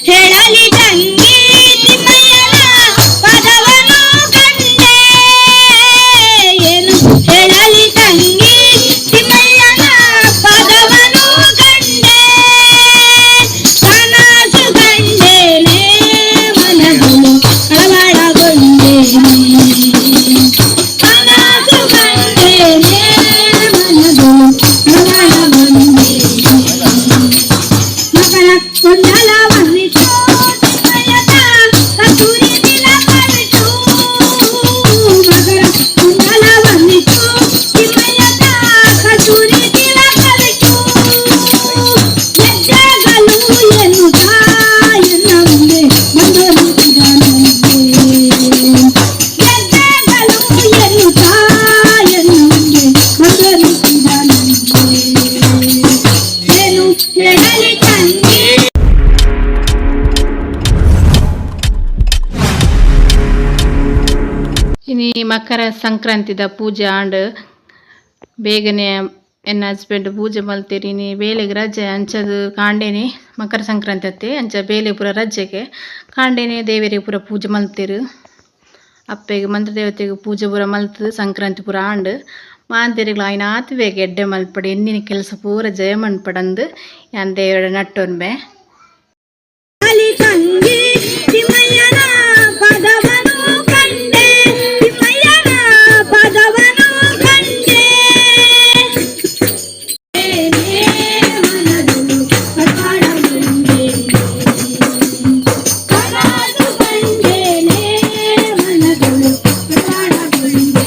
ಹೇಳಲಿ ತಂಗಿ ತಿಮ್ಮಯ್ಯನ ಪದವನು ಕಂಡೆ. ಏನು ಹೇಳಲಿ ತಂಗಿ ತಿಮ್ಮಯ್ಯನ ಪದವನು ಕಂಡೆ. ಕನಸು ಕಂಡೇನೆ ಮನಗಳು ಕಳವಳಗೊಂಡೇನೆ. ಕನಸು ಕಂಡೇನೆ ಮನಗಳು ಕಳವಳಗೊಂಡೇನೆ. ಮಕರ ಕೊಂಡಲವನ್ನಿಟ್ಟು ತಿಮ್ಮಯ್ಯನ ಕಸ್ತೂರಿ ತಿಲಕವಿಟ್ಟು. ಮಕರ ಕುಂಡಲವನ್ನಿಟ್ಟು ತಿಮ್ಮಯ್ಯನ ಕಸ್ತೂರಿ ತಿಲಕವಿಟ್ಟು. ಗೆಜ್ಜೆಗಳು ಎನ್ನುತ್ತಾ ಎನ್ನ ಮುಂದೆ ಬಂದು ನಿಂತಿದನಂತೆ. ಗೆಜ್ಜೆಗಳು ಎನ್ನುತ್ತಾ ಎನ್ನ ಮುಂದೆ ಬಂದು ನಿಂತಿದನಂತೆ. ಏನು ಹೇಳಲಿ ತಂಗಿ. ಇನಿ ಮಕರ ಸಂಕ್ರಾಂತಿದ ಪೂಜೆ ಆಂಡ್. ಬೇಗನೆ ಎನ್ನ ಹಸ್ಬೆಂಡ್ ಪೂಜೆ ಮಲ್ತೆರ್. ಇನಿ ಬೇಲೆಗ್ ರಜೆ ಅಂಚದ್ ಕಾಂಡೆನೆ ಮಕರ ಸಂಕ್ರಾಂತಿ ಅತ್ತೆ, ಅಂಚ ಬೇಲೆ ಪೂರ ರಜೆಗೆ ಕಾಂಡೆನೆ ದೇವೆರೆಗ್ ಪೂರ ಪೂಜೆ ಮಲ್ತೆರ್. ಅಪ್ಪೆಗ್ ಮಂತ್ರದೇವತೆಗ್ ಪೂಜೆ ಪೂರ ಮಲ್ತ್ ಸಂಕ್ರಾಂತಿ ಪೂರ ಆಂಡ್. ಮಾಂತೆರೆಗ್ಲ ಆಯಿನಾತ್ ಬೇಗ ಎಡ್ಡೆ ಮಲ್ಪಡ್, ಎನ್ನಿನ ಕೆಲಸ ಪೂರ ಜಯ ಮನ್ಪಡಂದ್ ಯಾನ್ ದೇವೆರ್ಡ ನಟ್ಟೊನ್ಬೆ. ಅಲ್ಲಿ ತಂಗಿ ತಿಮ್ಮಯ್ಯನ ಪದವನು ಕಂಡೆ. ತಿಮ್ಮಯ್ಯನ ಪದವನು ಕಂಡೆ. ಮನದೊಳು ಕಳವಳಗೊಂಡೇನೆ. ಕನಸು ಕಂಡೇನೆ ಮನದೊಳು ಕಳವಳಗೊಂಡೇನೆ.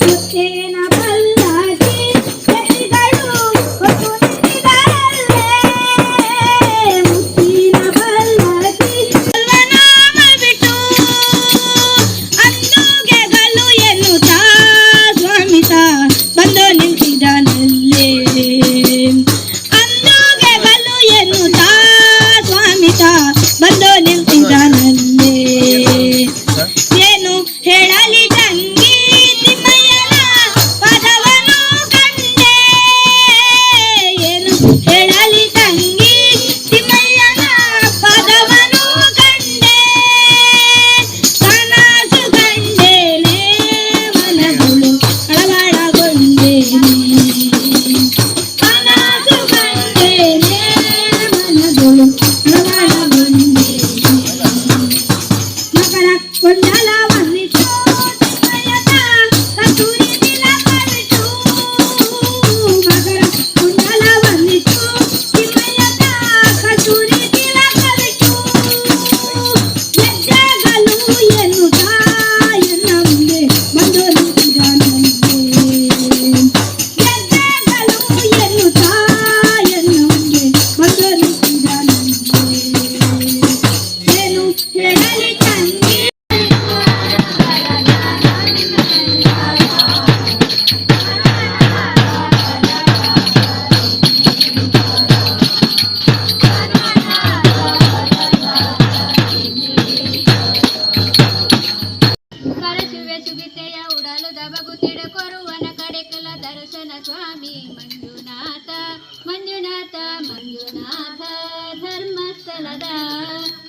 ಮುತ್ತಿನ ಪಲ್ಲಕ್ಕಿ ಯತಿಗಳು ಹೊತ್ತು ನಿಂತಿದರಲ್ಲೇ. ಮುತ್ತಿನ ಪಲ್ಲಕ್ಕಿ ನಾಮ ಬಿಟ್ಟು ಅಂದುಗೆಗಳು ಎನ್ನುತ್ತಾ ಸ್ವಾಮಿತ ಬಂದು ನಿಂತಿದನಲ್ಲೇ. ಅಂದುಗೆಗಳು ಎನ್ನುತ್ತಾ ಸ್ವಾಮಿತ ಬಂದು ನಿಂತಿದನಲ್ಲೇ. ಏನು ಹೇಳಲಿ ತಂಗಿ ತಿಮ್ಮಯ್ಯನ ಪದವನು ಕಂಡೆ. ಏನು ಹೇಳಲಿ ತಂಗಿ ತಿಮ್ಮಯ್ಯನ ಪದವನು ಕಂಡೆ. ಕನಸು ಕಂಡೇನೆ ಮನಗಳು ಕಳವಳಗೊಂಡೇನೆ. ಕನಸು ಕಂಡೇನೆ ಮನಗಳು ಕಳವಳಗೊಂಡೇನೆ. ಮಕರ ಕೊಂಡಲವನ್ನಿಟ್ಟು ತಿಮ್ಮಯ್ಯನ ಕಸ್ತೂರಿ ತಿಲಕವಿಟ್ಟು. ಮಕರ ಕುಂಡಲವನ್ನಿಟ್ಟು ತಿಮ್ಮಯ್ಯನ ಕಸ್ತೂರಿ ತಿಲಕವಿಟ್ಟು. ಗೆಜ್ಜೆಗಳು ಎನ್ನುತ್ತಾ ಎನ್ನ ಮುಂದೆ ಬಂದು ನಿಂತಿದನಂತೆ. ಗೆಜ್ಜೆಗಳು ಎನ್ನುತ್ತಾ ಎನ್ನ ಮುಂದೆ ಬಂದು ನಿಂತಿದನಂತೆ. ಏನು ಹೇಳಲಿ ತಂಗಿ. ಕರಸುವೆ ಸುಗಿತೆಯ ಉಡಲುದ ಬಗುತಿಡ ಕೊರುವನ ಕಡೆಕಲ ದರ್ಶನ ಸ್ವಾಮಿ ಮಂಜುನಾಥ, ಮಂಜುನಾಥ, ಮಂಜುನಾಥ. ಧರ್ಮಸ್ಥಳದ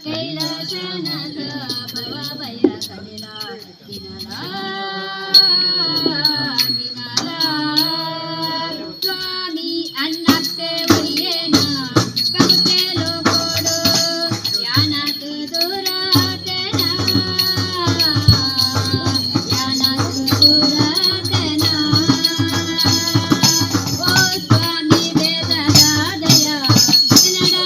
ಕೈಲಾಸನಾಥ, ಭವ ಭಯ ಕಲಿಲ ದಿನಲ ದಿನಲ. ಸ್ವಾಮಿ ಅನ್ನಕ್ಕೆ ಒಲಿಯೇನ ಬಗುತೆ ಲೋಕೋಡು ಯಾನಾತ್ ದೂರಾತನ, ಯಾನಾತ್ ದೂರಾತನ. ಓ ಸ್ವಾಮಿ ಬೇದದಾದಯ ಎನ್ನಡ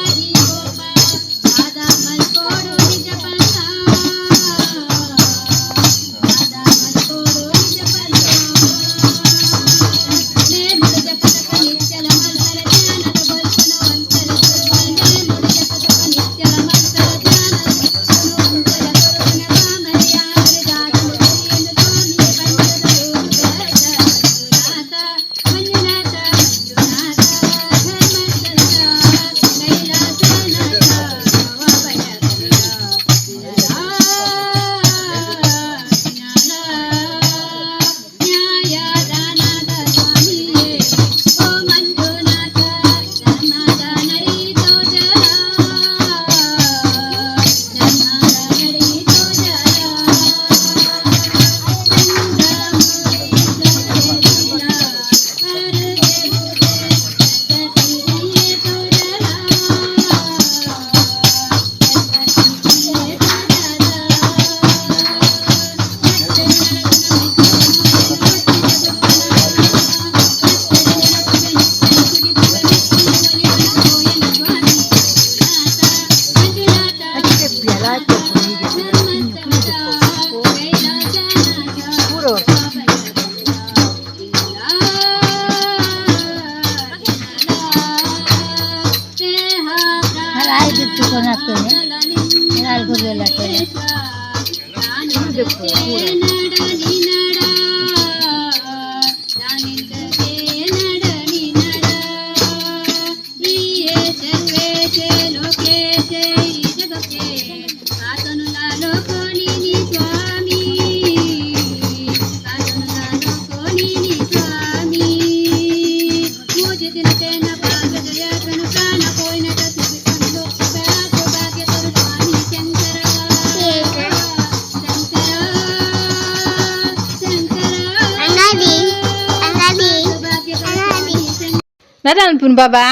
ನದ ಅನ್ಪುನ್ ಬಾಬಾ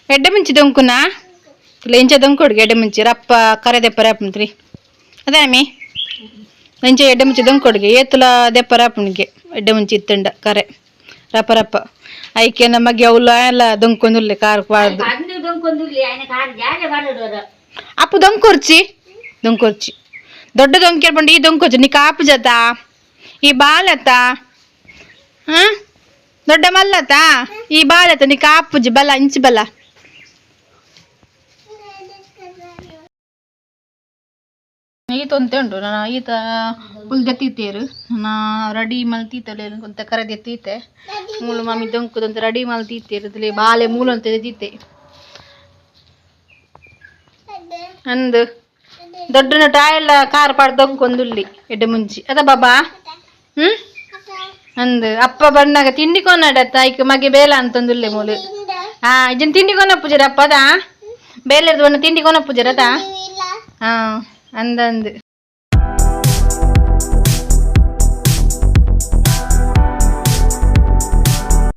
ಎಡ್ಡೆ ಮುಂಚಿ ದೊಂಕುನಾ ಇಂಚ ದೊಂಕೊಡ್ಗೆ ಎಡ್ಡೆ ಮುಂಚಿ ರಪ್ಪ ಕರೆ ದೆಪ್ಪರ ಆಪುಂತ್ರಿ ಅದೇ ಅಮ್ಮಿ ಇಂಚ ಎಡ್ಡೆ ಮುಂಚಿ ದೊಂಕೊಡ್ಗೆ ಏತುಲ ದೆಪ್ಪರ ಆಪುಣಿಗೆ ಎಡ್ಡೆ ಮುಂಚಿ ಇತ್ತಂಡ ಕರೆ ರಪ್ಪ ರಪ್ಪ ಐಕೆ ನಮಗೆ ಅವ್ಲ ಎಲ್ಲ ದೊಂಕೊಂದುಲ್ಲೆ ಕಾರ್ ಬಾರ್ದು. ಅಪ್ಪು ದೊಂಕೊರ್ಚಿ ದೊಂಕೊರ್ಚಿ ದೊಡ್ಡ ದೊಂಕಿ ಪಂಡ ಈ ದೊಂಕೊರ್ಚಿ ನೀ ಕಾಪು ಜತ ಈ ಬಾಲತ ಹಾ ದೊಡ್ಡ ಮಲ್ಲತ ಈ ಬಾಲತ ನೀ ಕಾಪುಜಿ ಬಲ ಇಂಚಿ ಬಲ. ಈತ ಒಂತೆ ಉಂಟು ನಾನು ಈತ ಪುಲ್ ದೆತ್ತೀತೇರು ನಾ ರೆಡಿ ಮಲ್ತೀತಲೆ ಕೊಂತ ಕರೆ ದೆತ್ತೀತೆ ಮೂಲು ಮಾಮಿ ದೊಂಕುದಂತ ರೆಡಿ ಮಲ್ತೀತೇರು ಇದ್ರಲ್ಲಿ ಬಾಲೆ ಮೂಲು ಅಂತ ದೆತ್ತೀತೆ ಅಂದು ದೊಡ್ಡ ಟಾಯೆಲ್ಲ ಕಾರ್ ಪಾಡ್ ದೊಂಕೊಂದುಲ್ಲಿ ಎಡ್ಡೆ ಮುಂಚಿ ಅದ ಬಾಬಾ. ಹ್ಮ್ ಅಂದು ಅಪ್ಪ ಬಣ್ಣಾಗ ತಿಂಡಿ ಕೊನಾಡತ್ತ ಐಕ್ ಮಗೆ ಬೇಲ ಅಂತಂದುಲ್ಲೆ ಮೂಲು. ಹಾ ಇಜನ್ ತಿಂಡಿ ಕೊನ ಪೂಜಾರ ಅಪ್ಪ ಅದಾ ಬೇಲೆರ್ದು ಬಣ್ಣ ತಿಂಡಿ ಕೊನ ಪೂಜಾರ ಅದಾ. ಹಾ ಅಂದಂದು.